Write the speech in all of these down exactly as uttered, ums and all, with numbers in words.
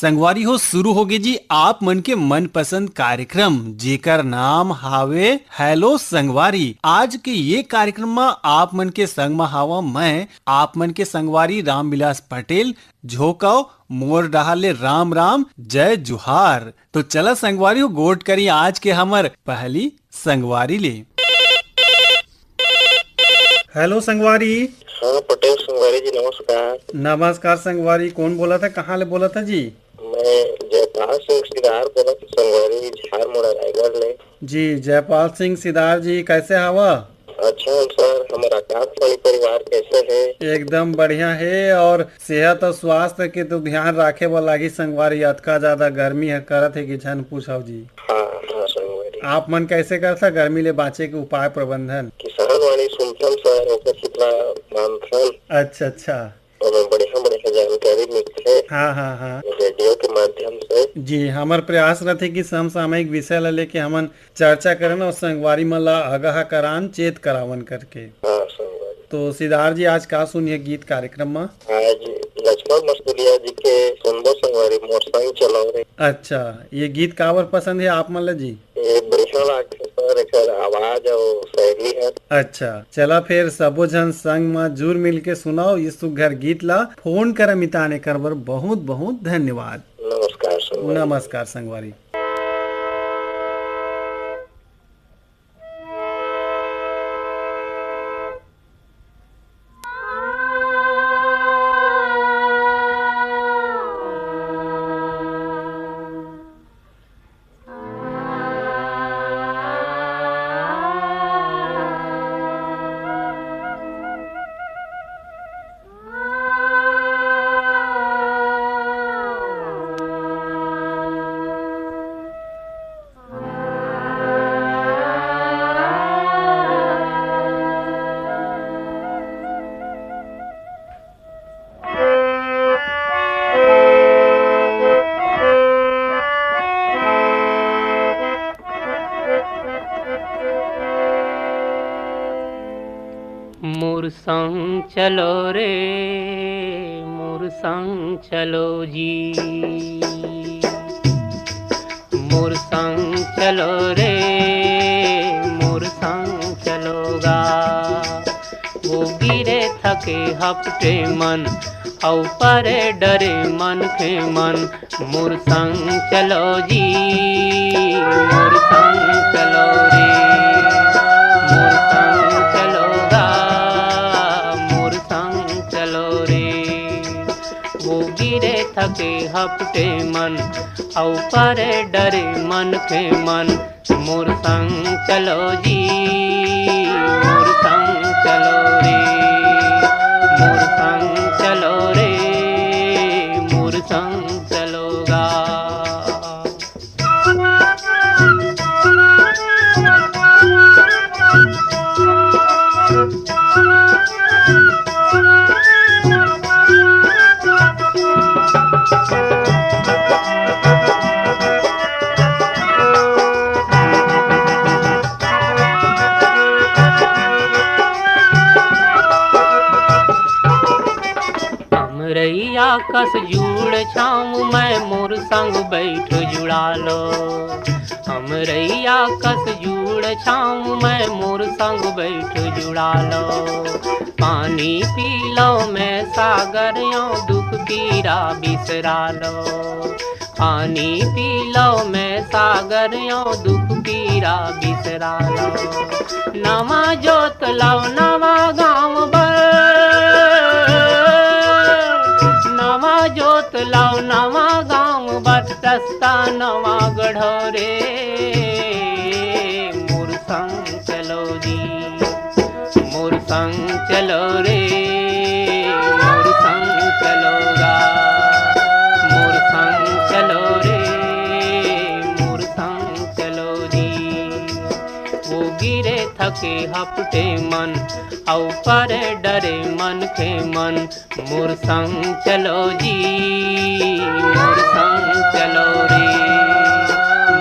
संगवारी हो, शुरू होगे जी आप मन के मनपसंद कार्यक्रम, जेकर नाम हावे हेलो संगवारी। आज के ये कार्यक्रम म आप मन के संग म हावा मैं, आप मन के संगवारी रामविलास पटेल। झोंकव मोर डहार ले राम राम, जय जुहार। तो चला संगवारी हो, गोठ करी आज के हमर पहली संगवारी ले। हेलो संगवारी। हाँ, पटेल संगवारी जी, नमस्कार। नमस्कार संगवारी, कौन बोलत हे, कहाँ ले बोलत हे जी? मैं जयपाल सिंह सिदार बोलत हूँ संगवारी, झारमुड़ा रायगढ़ ले। जी, जयपाल सिंह सिदार जी, कैसे हवा? अच्छा हम सर, हमर आकाशवाणी परिवार कैसे हे? एकदम बढ़िया हे, और सेहत और स्वास्थ्य के तो ध्यान राखे बर लागही संगवारी, अतका ज्यादा गर्मी ह करत हे कि झन पूछव जी। हाँ, हाँ, संगवारी। आप मन कैसे करथा गर्मी ले बाँचे के उपाय प्रबंधन? किसान वाणी सुनथन सर, ओकर सुतला मानथन। अच्छा, अच्छा। ओमे बढ़िया, बढ़िया जानकारी मिलथे। हाँ, हाँ, हाँ। रेडियो के माध्यम से। जी, हमर प्रयास रथे कि समसामयिक विषय ला लेके हमन चर्चा करन और संगवारी मन ला अगह करान, चेत करावन करके। हाँ, संगवारी। तो सिदार जी, आज का सुनिए गीत कार्यक्रम में? आज लक्ष्मण मस्तुरिया जी के सुनबो संगवारी, मोर संग चलो रे। अच्छा, ये गीत काबर पसंद है आप मन ला जी? ये बढ़िया लागथे सर, एकर आवाज और शैली है। अच्छा, चला फिर सबो झन संग में जुर मिल के सुनाओ इस सुघर गीत ला। फोन कर मितान एकर बर बहुत बहुत धन्यवाद। नमस्कार संगवारी। नमस्कार संगवारी। मोर संग चलो रे, मोर संग चलो जी। मोर संग चलो रे, मोर संग चलो गा। वो गिरे थके हपटे मन, अउ परे डरे मनखे मन। मोर संग चलो जी, मोर संग चलो रे, मोर संग चलो गा, मोर संग चलो रे। वो गिरे थके हपटे मन, अउ परे डरे मनखे मन। मोर संग चलो जी, मोर संग चलो रे, मोर संग चलो रे, मोर संग चलो गा। अमरैया कस जूड़ छाँव में मोर संग बैठ जुड़ा लो। अमरैया कस जूड़ छाँव में मोर संग बैठ जुड़ा लो। पानी पी लो मैं सागर यो दुख पीरा बिसरा लो। पानी पी लो मैं सागर यो दुख पीरा बिसरा लो। नवा जोत लाओ नवा गाँव बर, नवा जोत लाओ नवा गाँव बर, रस्ता नवा गढ़ो रे। मोर संग चलो जी, मोर संग चलो रे, मोर संग चलो गा। मोर संग चलो रे, मोर संग चलो जी। वो गिरे थके हपटे मन, अउ परे डरे मनखे मन। मोर संग चलो जी, मोर संग चलो रे,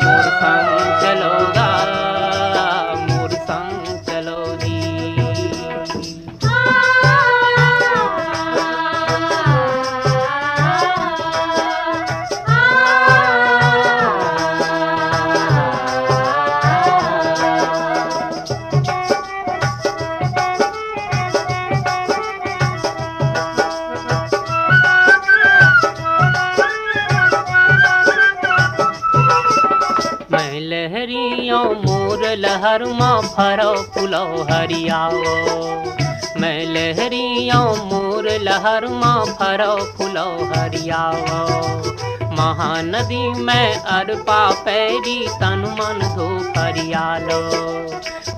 मोर संग चलो गा, मोर संग चलो जी। लहर मा फरव फुलव हरियावो, मैं लहरिया मोर लहर मा फरव फुलव हरियावो। महानदी मैं अरपा पैरी तन मन धो फरियालो,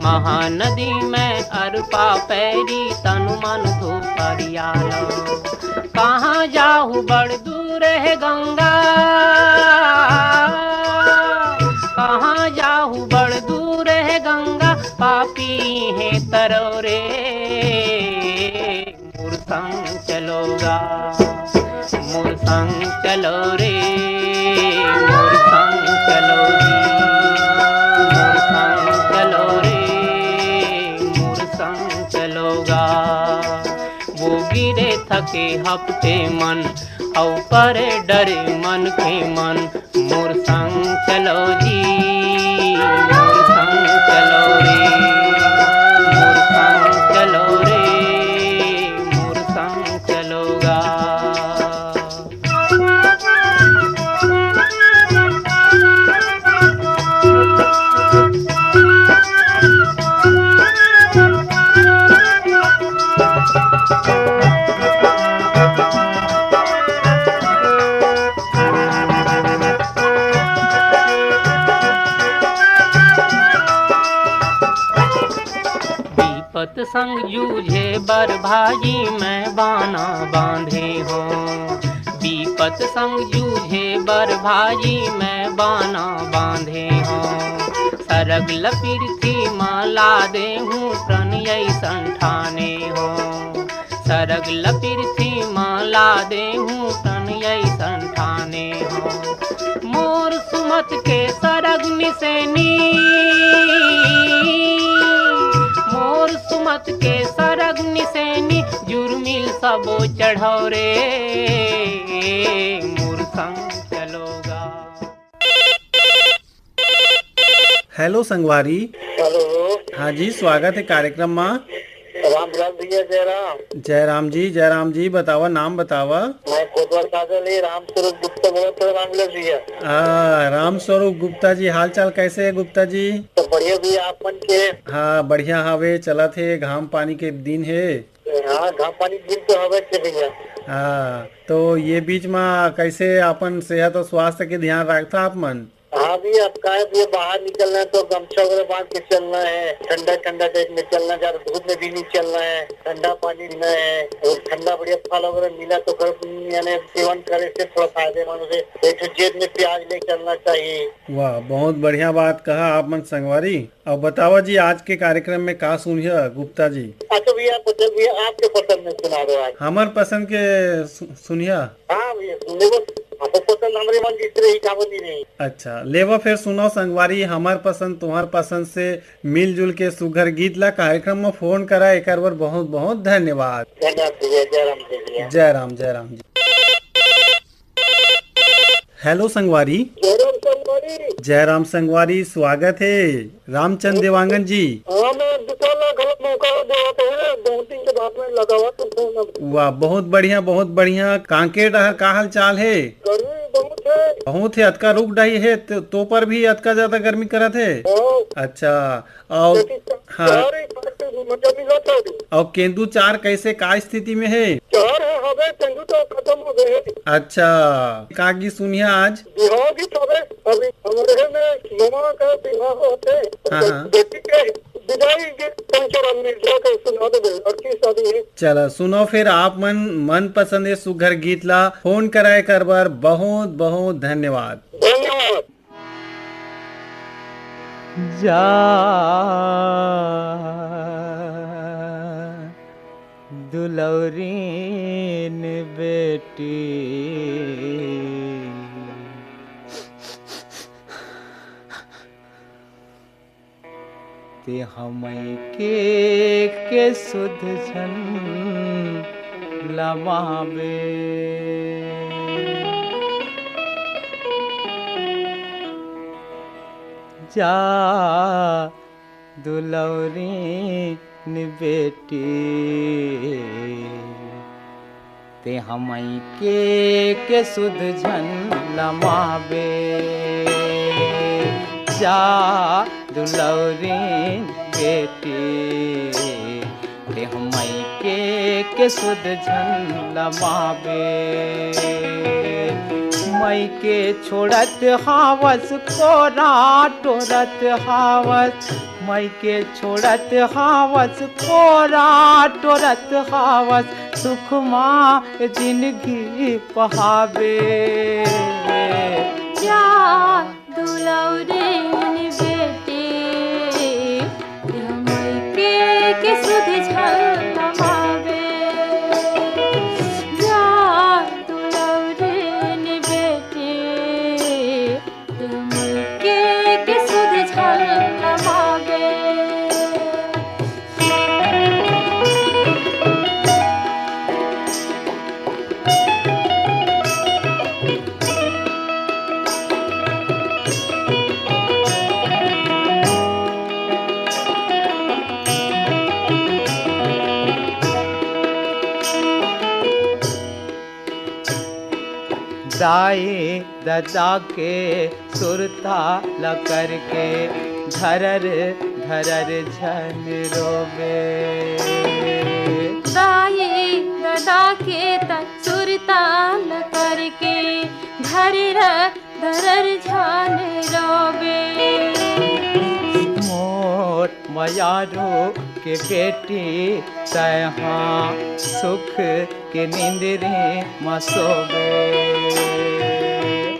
महानदी मैं अरपा पैरी तन मन धो फरियालो। कहाँ जाहू बड़ दूर हे गंगा, कहाँ जाहू बड़ दूर हे गंगा, पापी हे तरव रे। मोर संग चलो गा, मोर संग चलो रे, मोर संग चलो रे, मोर संग चलो रे, मोर संग चलो गा। वो गिरे थके हफ्ते मन, अउ परे डरे मन के मन। मोर संग चलो जी, मोर संग चलो रे, मोर संग चलो रे, मोर संग चलो गा। विपत संग जूझे बर भाजी मैं बाना बांधे हों, विपत संग जूझे बर भाजी मैं बाना बांधे हों। सरग ल पृथ्वी म ला देहूं, प्रण अइसन ठाने हों। सरग ल पृथ्वी म ला देहूं, प्रण अइसन ठाने हों। मोर सुमत के सरग निसेनी, मोर सुमत के सरग निसेनी, जुर्मिल सबो चढ़व रे, मोर संग चलो गा। हेलो संगवारी। हेलो। हाँ जी, स्वागत हे कार्यक्रम मा। राम राम भैया, जय राम। जय राम जी, जय राम जी। बतावा, नाम बतावा। मैं कोटवा सागर ले राम स्वरूप गुप्ता बोलत हूँ, राम विलास भैया। हाँ, राम स्वरूप गुप्ता जी, हाल चाल कैसे हे गुप्ता जी? तो बढ़िया भैया, आप मन के? हाँ, बढ़िया हावे, चलत हे, घाम पानी के दिन हे। हाँ, घाम पानी दिन तो हवे के भैया। हाँ, तो ये बीच मा कैसे अपन सेहत अउ स्वास्थ्य के ध्यान राखथा आप मन? हाँ भैया, अब का हे भैया, बाहर निकलना है तो गमछा वगैरह बांध के चलना है, ठंडा ठंडा टाइप में चलना है, ज्यादा धूप में भी नहीं चलना है, ठंडा पानी पीना है, और ठंडा बढ़िया फल वगैरह मिला तो घर, यानी सेवन करे से थोड़ा फायदेमंद होथे। एक ठो जेब में प्याज ले चलना चाहिए। वाह, बहुत बढ़िया बात कहा आप मन संगवारी। अब बतावा जी, आज के कार्यक्रम में का सुनिया गुप्ता जी? अच्छा भैया, पटेल भैया, आपके पसंद में सुना दो आज। हमर पसंद के सु-, सुनिया। हाँ भैया, सुन लेबो। आपको पसंद हमरे मन जिस तरह ही काबू नहीं रही। अच्छा, लेवा फिर सुनाओ संगवारी, हमर पसंद तुम्हार पसंद से मिलजुल के सुघर गीत ला कार्यक्रम में फोन करा, एकर बर बहुत बहुत धन्यवाद। धन्यवाद भैया, जय राम जी भैया। जय राम, जय राम जी। हेलो संगवारी। जय राम संगवारी। जय राम संगवारी, स्वागत हे। रामचंद देवांगन जी। हाँ, मैं दूसरा ला गलत मौका देवत हूँ, बहुत दिन के बाद में लगावत हूँ फोन अब। वाह, बहुत बढ़िया, बहुत बढ़िया। कांकेर डहर का हाल चाल हे? गर्मी बहुत हे। बहुत हे, अतका रुख डही हे, त-, तो पर भी अतका ज्यादा गर्मी करत हे? हाँ। अच्छा, अउ लेकिन हाँ। चार एक बार के मजा मिला था अभी। अउ केंदू चार कैसे, का स्थिति में हे? चार हे, हवे, केंदू तो खत्म हो गए हे। अच्छा, का गीत सुनिया आज? बिहाव गीत हवे, अभी हमरे में ममा का बिहाव होथे। हाँ, हाँ। बेटी के विदाई गीत पंचर मिर्जा के सुना देबे, लड़की शादी हे। चला सुनो फिर आप मन मनपसंद ये सुघर गीत ला। फोन कराए कर बर बहुत बहुत धन्यवाद। धन्यवाद। जा दुलौरीन बेटी, ते हमई के, के सुध झन लमाबे। जा दुलौरीन बेटी, ते हमई के, के सुध झन लमाबे। जा दुलौरीन बेटी, तेह मइके के सुध झन लमाबे। मइके छोड़त हावस कोरा टोरत हावस, मइके छोड़त हावस कोरा टोरत हावस, सुख मा जिनगी पहाबे। जा दुलौरीन बेटी, तेह मइके के सुध झन लमाबे। जा दुलौरीन बेटी, तेह मइके के सुध झन लमाबे। दाई ददा के सुरता ल करके, धरर धरर झन रोबे। दाई ददा के त सुरता ल करके, धरर धरर झन रोबे। मोर मयारू के बेटी, तैहा सुख के निंदरी म सोबे।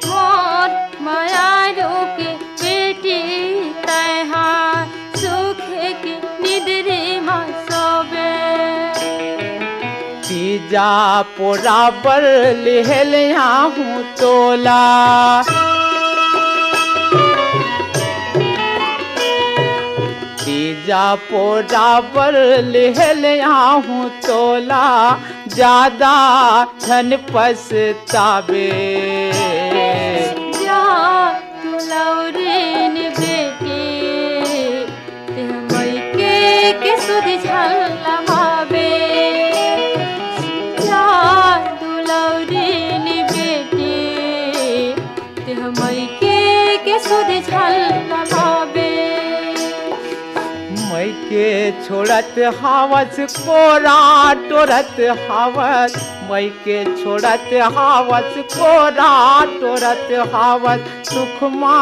मोर मयारू के बेटी, तैहा सुख के निंदरी म सोबे। तीजा पोरा बर लिहेल आहूँ तोला। तीजा पोरा बर लिहेल आहूँ तोला, जादा झन पछताबे। जा दुलौरीन बेटी, तेह मइके के सुध झन लमाबे। जा दुलौरीन बेटी, तेह मइके के सुध झन लमाबे। मइके छोड़त हावस कोरा टोरत हावस, मइके छोड़त हावस कोरा टोरत हावस, सुख मा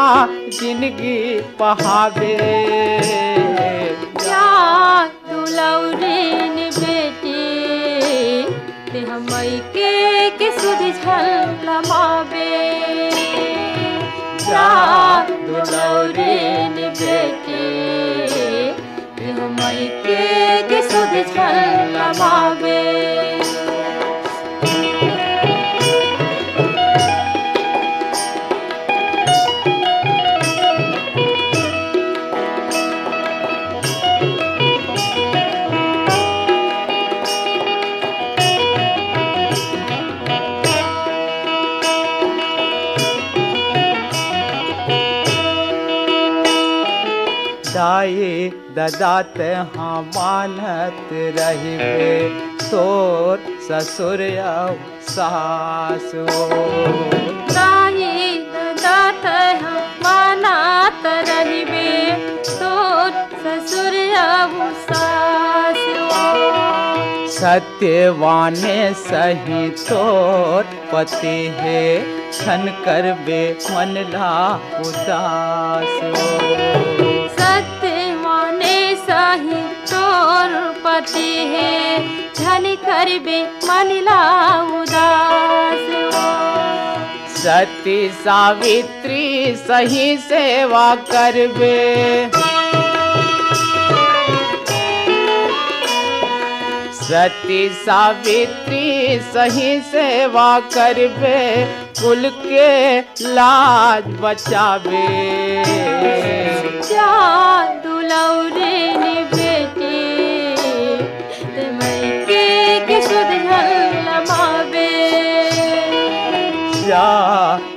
जिनगी पहाबे। जा दुलौरीन बेटी, तेह मइके के सुध झन लमाबे। जा दुलौरीन बेटी, तेह मइके के सुध झन लमाबे। दाई ददा तेहा मानत रहिबे, तोर ससुर अउ सासु। दाई ददा तेहा मानत रहिबे, तोर ससुर अउ सासु। सत्यवाने सही तोर पति हे, झन करबे मन ला उदास। सत्यवाने सही तोर पति हे, झन करबे मन ला उदास। सती सावित्री सही सेवा करबे। सती सावित्री सही सेवा करबे, कुल के लाज बचाबे। जा दुलौरीन बेटी, ते मइके के सुध झन लमाबे। जा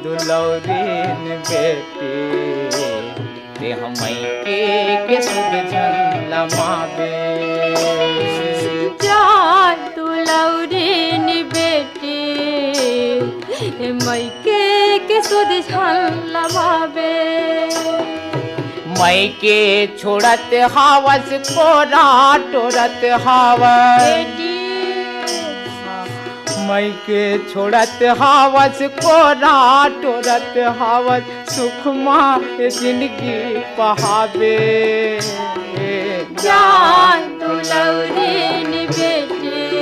दुलौरीन बेटी, तेहा मइके के सुध झन लमाबे। जा दुलौरीन बेटी, ते मइके के सुध झन लमाबे। मइके छोड़त हावस, कोरा टोरत हावस। बेटी। मइके छोड़त हावस, कोरा टोरत हावस, सुखमा ए जिनगी पहावे। जान दुलौरिन बेटी,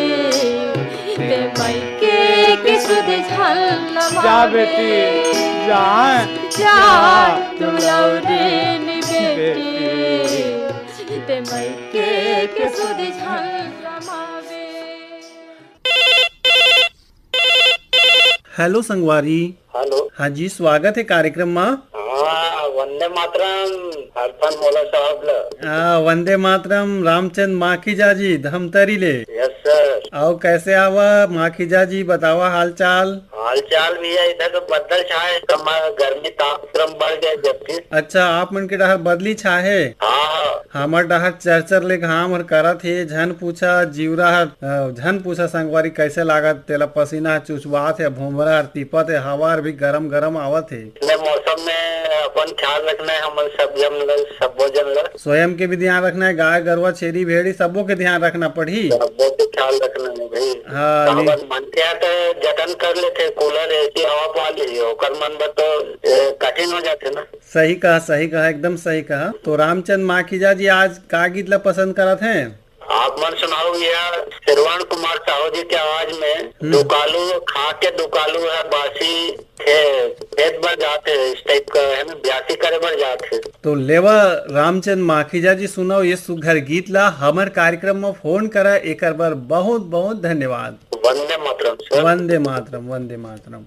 ते मइके के सुध झन जा लमावे। बेटी, जा। जा दुलौरिन बेटी, बेटी। ते मइके के सुध झन लमावे। हेलो संगवारी। हेलो। हाँ जी, स्वागत हे कार्यक्रम मा। हाँ, वंदे मातरम, हरफन मोला साहब ला। हाँ, वंदे मातरम, रामचंद माखीजा जी, धमतरी ले। Yes sir. अउ कैसे आवा माखीजा जी, बतावा हाल चाल। हाल चाल भैया, इधर तो बदल छाए, कम-, गर्मी तापक्रम बढ़ गया जबकि। अच्छा, आप मन के डहर बदली छाए हे? हाँ, हाँ। हमर डहर चरचर ले घाम हर करत हे, झन पूछा जिवरा हर, अ, झन पूछा संगवारी कैसे लागत, तेला पसीना ह चुचवात हे, भोंभरा हर तीपत हे, हवा हर भी गरम गरम आवत हे। इतने मौसम में अपन ख्याल रखना है हमन सब जन ल, सबो जन ल। स्वयं के भी ध्यान रखना है, गाय गरवा, छेरी भेड़ी सबो के ध्यान रखना पड़ही। सबो के ख्याल रखना है भाई। हाँ, काबर नहीं। मन के तो जतन कर लेथे, कूलर एसी हवा पा ली, ओकर मन बर तो, ए, कठिन हो जाथे ना। सही कहा, सही कहा, एकदम सही कहा। तो रामचंद माखीजा जी आज का गीत ला पसंद करत हैं? आप मन सुनाओ भैया, श्रवण कुमार साहू जी के आवाज में हम्म। दुकालू, खा के दुकालू है बासी खे-, खेत बर जात हे, इस टाइप का है ना, ब्यासी करे बर जात हे। तो लेवा रामचंद माखीजा जी सुनाओ ये सुघर गीत ला, हमर कार्यक्रम में फोन करा, एकर बर बहुत बहुत धन्यवाद। वंदे मातरम सर। वंदे मातरम, वंदे मातरम।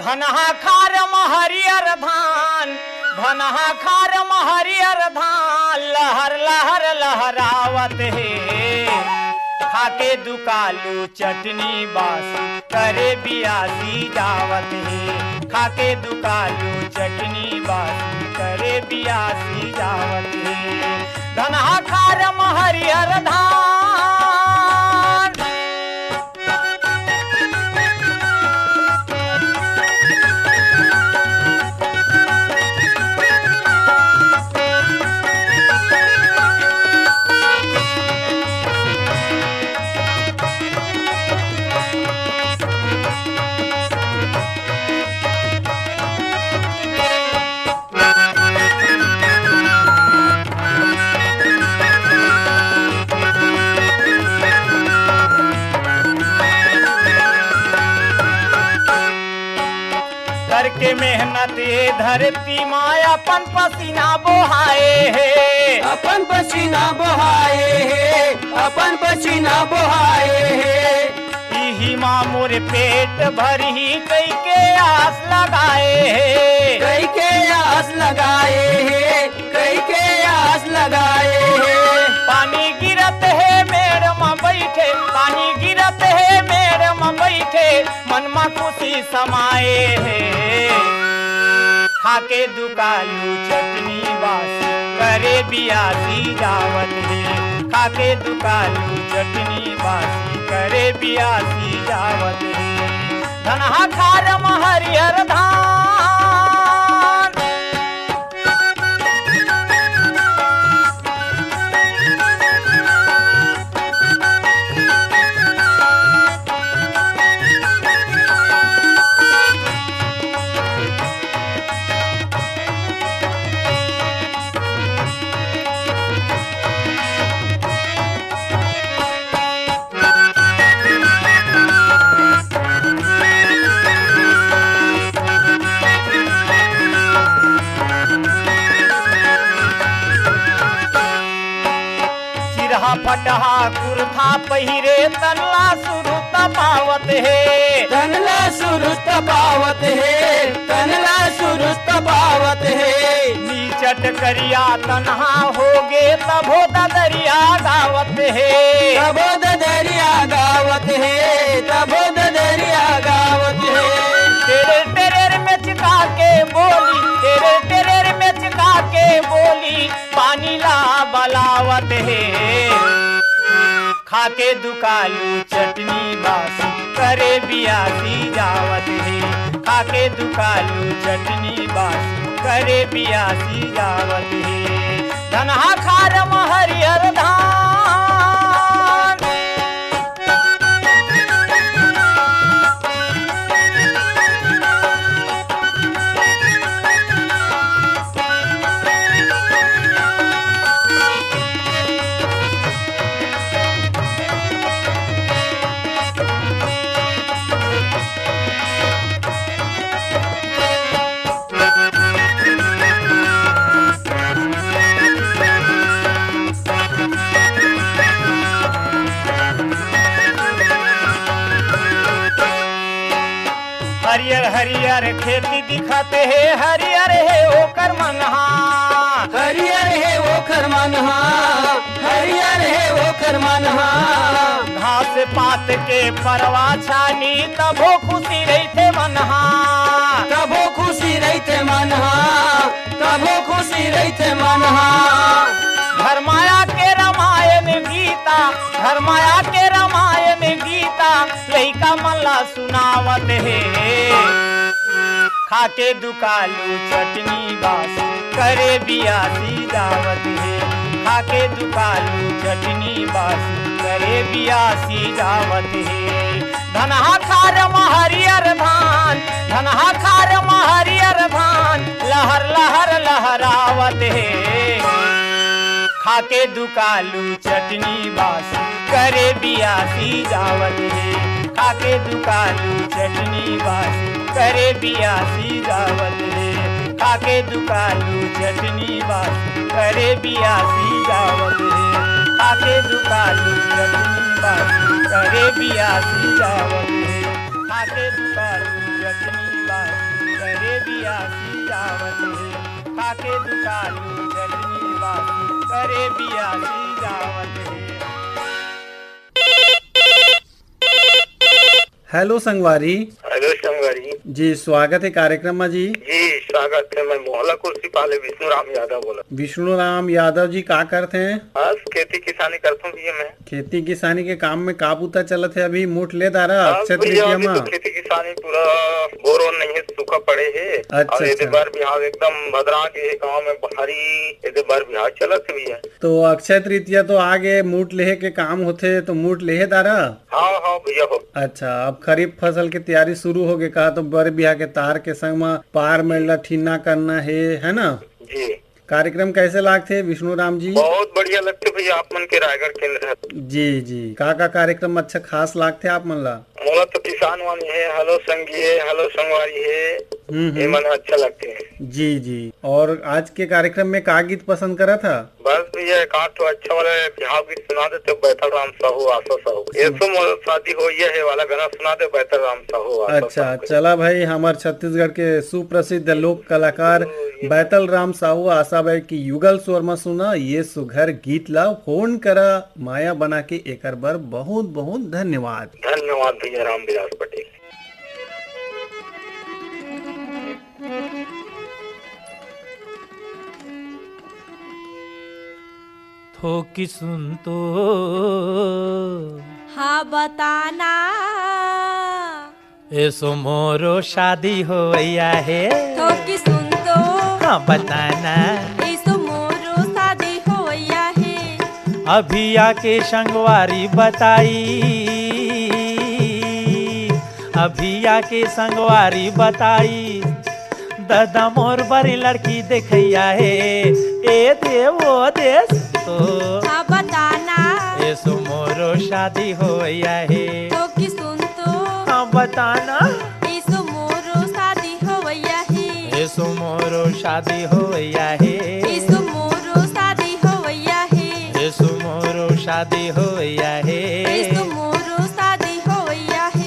धनहा खार म हरियर धान, धनहा खार म हरियर धान, लहर लहर लहरावत हे। खाके दुकालू चटनी बासी, करे बियासी जावत हे। खाके दुकालू चटनी बासी, करे बियासी जावत हे। धनहा खार म हरियर धान। करके मेहनत ये धरती मा अपन पसीना बोहाए हे। अपन पसीना बोहाए हे, अपन पसीना बोहाए हे। इही मा मोर पेट भरही कहिके आस लगाए हे। कहिके आस लगाए हे, कहिके आस लगाए हे। पानी गिरत हे मेड़ म बइठे, पानी गिरत हे मेड़ म बइठे, मन म खुशी समाए हे। खाके दुकालू चटनी बासी, करे बियासी जावत हे। खाके दुकालू चटनी बासी, करे बियासी जावत हे। धनहा खार म हरियर धान। चिरहा फटहा कुर्था पहिरे, तन ला सुरुत पावत हे। तन ला सुरुत पावत हे, तन ला सुरुत पावत हे। नीचट करिया तनहा होगे, तभो ददरिया गावत हे। तभो ददरिया गावत हे, तभो ददरिया गावत हे। खाके दुकालू चटनी बासी, करे बियासी जावत हे। खाके दुकालू चटनी बासी, करे बियासी जावत हे। धनहा खार म हरियर धान। हरियर हरियर खेती दिखत हे, हरियर हे ओकर मनहा। हरियर हे ओकर मनहा, हरियर हे ओकर मनहा। घास पात के परवा छानी, तभो खुशी रहिथे मनहा। तभो खुशी रहिथे मनहा, तभो खुशी रहिथे मनहा। धर्माया के रामायण गीता, धर्माया के रामायण गीता, लइका मन ला सुनावत हे। खाके दुकालू चटनी बासी, करे बियासी जावत हे। खाके दुकालू चटनी बासी, करे बियासी जावत हे। धनहा खार म हरियर धान, धनहा खार म हरियर धान, लहर लहर लहरावत हे। खाके दुकालू चटनी बासी, करे बियासी जावत हे। खाके दुकालू चटनी बासी, करे बियासी जावत हे। खाके दुकालू चटनी बासी, करे बियासी जावत हे। खाके दुकालू चटनी बासी, करे बियासी जावत हे। खाके दुकालू चटनी बासी, करे बियासी जावत हे। खाके दुकालू चटनी बासी, करे बियासी जावत हे। हेलो संगवारी। हेलो संगवारी। जी, स्वागत हे कार्यक्रम म जी। जी, स्वागत हे। मैं मोहला कुर्सी पाले विष्णु राम यादव बोलत। विष्णु राम यादव जी, का करत हे? बस खेती किसानी करथों भैया मैं। खेती किसानी के काम में का बुता चलत हे अभी? मूठ ले डारा हाँ अक्षय भैया, तृतीया अभी तो म? खेती किसानी पूरा बोर वोर नहीं है, सूखा पड़े है। अच्छा, और एदे अच्छा। बर बिहाव एकदम भदरा के है, गाँव में भारी एदे बर बिहाव चलत है भैया। तो अक्षय तृतीया तो आगे, मूठ लेहे के काम होथे, तो मूठ लेहे डारा? हाँ, हाँ भैया हो। अच्छा, अब खरीफ फसल के तैयारी शुरू हो गे का? तो बर बिहाव के तार के संग म पार मेड़ ला ठीन्ना करना हे, है ना? जी। कार्यक्रम कैसे लागथे विष्णु राम जी? बहुत बढ़िया लगथे भैया, आप मन के रायगढ़ केंद्र है। जी, जी। का का कार्यक्रम अच्छा खास लागथे आप मन ला? मोला तो किसान वाणी हे, हेलो संगी हे, हेलो संगवारी हे, हम्म, हम्म। ये मन अच्छा लगथे। जी, जी। और आज के कार्यक्रम में का गीत पसंद करत हा? बस भैया, एक आध ठो अच्छा वाला बिहाव गीत सुना दे तो, बैतल राम साहू आशा साहू। एसो मोर शादी होइया हे वाला गाना सुना दे, बैतल राम साहू आशा अच्छा, साहू। चला भाई, हमर छत्तीसगढ़ के सुप्रसिद्ध लोक कलाकार तो ये बैतल राम साहू आशा बाई की युगल स्वर म सुना ये सुघर गीत ला। फोन करा माया बना के, एकर बर बहुत बहुत धन्यवाद। धन्यवाद भैया रामविलास पटेल। थोकी सुन तो। हाँ, बताना। एसो मोरो शादी होवइया हे। थोकी सुन तो। हाँ, बताना। एसो मोरो शादी होवइया हे। अभी आके संगवारी बताई, अभी आके संगवारी बताई, ददा मोर बरी लड़की देखइया हे, ए दे ओ देस तो। हाँ, बताना। एसो मोरो शादी होइया हे। थोकी सुन तो। हाँ, बताना। एसो मोरो शादी होवइया हे। एसो मोरो शादी होवइया हे। एसो मोरो शादी होवइया हे। एसो मोरो शादी होवइया हे। एसो मोरो शादी होवइया हे।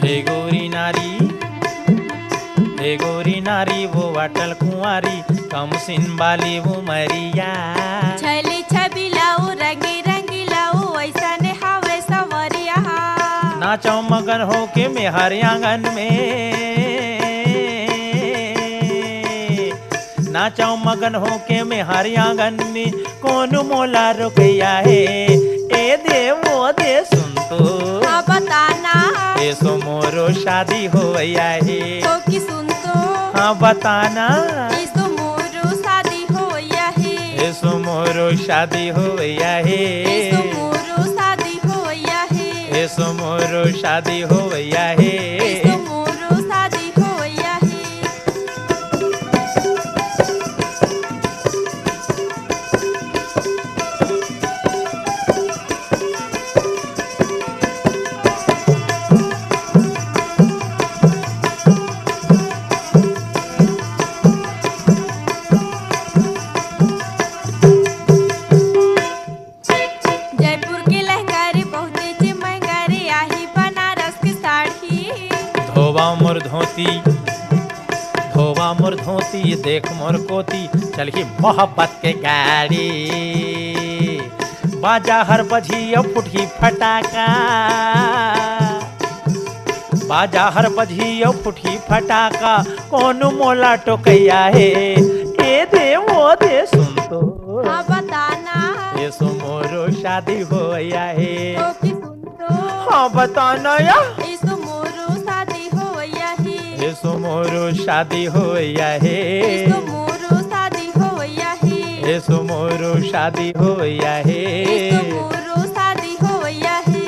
हे गोरी नारी, हे गोरी नारी वो अटल कुंवारी, कम सिन बाली वो मरिया। छली छबिला वो रंगी रंगीला वो, ऐसने हावे सवरिया। नाचव मगन होके मेहर आंगन में, नाचव मगन होके मेहर आंगन में, कोन मोला रोकइया हे? ए दे वो दे सुन तो। हाँ बताना। एसो मोरो शादी होवइया हे। तो कि सुन तो। हाँ बताना। एसो मोरो शादी होवइया हे। एसो मोरो शादी होवइया हे। एसो मोरो शादी होवइया हे। एसो मोरो शादी होवइया हे। एसो मोरो शादी होवइया हे। जयपुर के लहंगा रे बहुते जे महंगा रे, आही बनारस के साड़ी। धोवा मोर धोती, धोवा मोर धोती, देख मोर कोती, चलही मोहब्बत के गाड़ी। बाजा हर बजही अउ फुटही फटाका, बाजा हर बजही अउ फुटही फटाका, कोन मोला टोकइया हे? ए दे वो दे सुन तो। हाँ बताना। एसो मोरो शादी होवइया हे। तो कि सुन तो। हाँ बताना या। एसो मोरो शादी होवइया हे। एसो मोरो शादी होवइया हे। एसो मोरो शादी होवइया हे। एसो मोरो शादी होवइया हे। एसो मोरो शादी होवइया हे।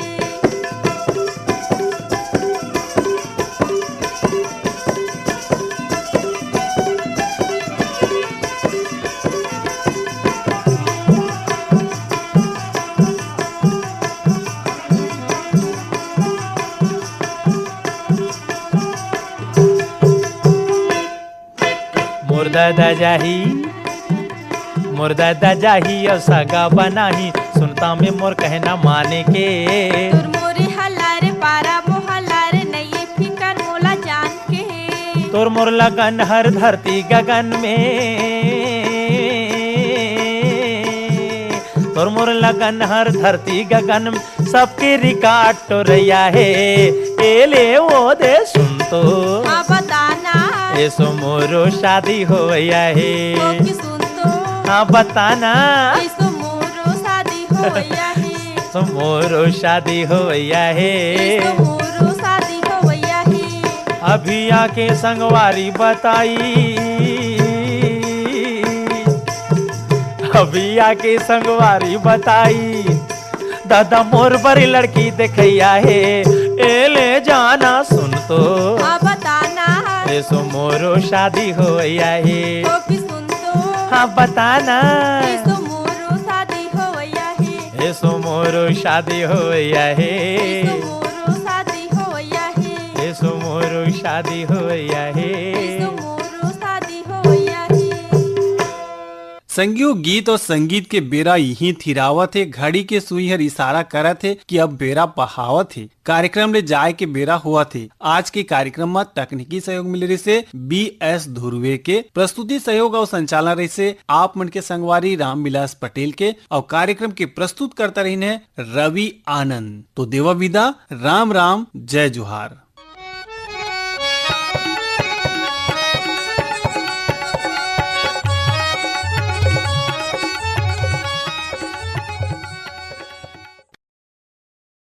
मोर दादा जाही, मोर दादा जाही अउ सगा बनाही, सुनता में मोर कहना माने के। तोर मोरे हल्ला रे पारा मोहल्ला रे, नइये फिकर मोला जान के। तोर मोर लगन हर धरती गगन में, तोर मोर लगन हर धरती गगन में, सबके रिकॉर्ड टोरइया हे। ए ले वो दे सुन तो। हाँ बताना। एसो मोरो शादी होवइया हे। तो कि सुन तो। हाँ बताना। एसो मोरो शादी होवइया हे। एसो मोरो शादी होवइया हे। एसो मोरो शादी होवइया हे। अभी आके संगवारी बताई, अभी आके संगवारी बताई, दादा मोर बर लड़की देखइया हे। ए ले जाना सुन तो। हाँ बताना। एसो मोरो शादी होवइया हे। तो कि सुन तो। हाँ बताना। एसो मोरो शादी होवइया हे। एसो मोरो शादी होवइया हे। एसो मोरो शादी होवइया हे। एसो मोरो शादी होवइया हे। एसो मोरो शादी होवइया हे। संगियो, गीत अउ संगीत के बेरा इही थिरावत हे, घड़ी के सुई हर इशारा करत हे कि अब बेरा बहावत हे। कार्यक्रम ले जाए के बेरा होवत हे। आज के कार्यक्रम म तकनीकी सहयोग मिले रहिसे बी एस धुर्वे के, प्रस्तुति सहयोग अउ संचालन रहिसे आप मन के संगवारी रामविलास पटेल के, अउ कार्यक्रम के प्रस्तुतकर्ता रहिन हे रवि आनंद। तो देवा विदा, राम राम, जय जोहार।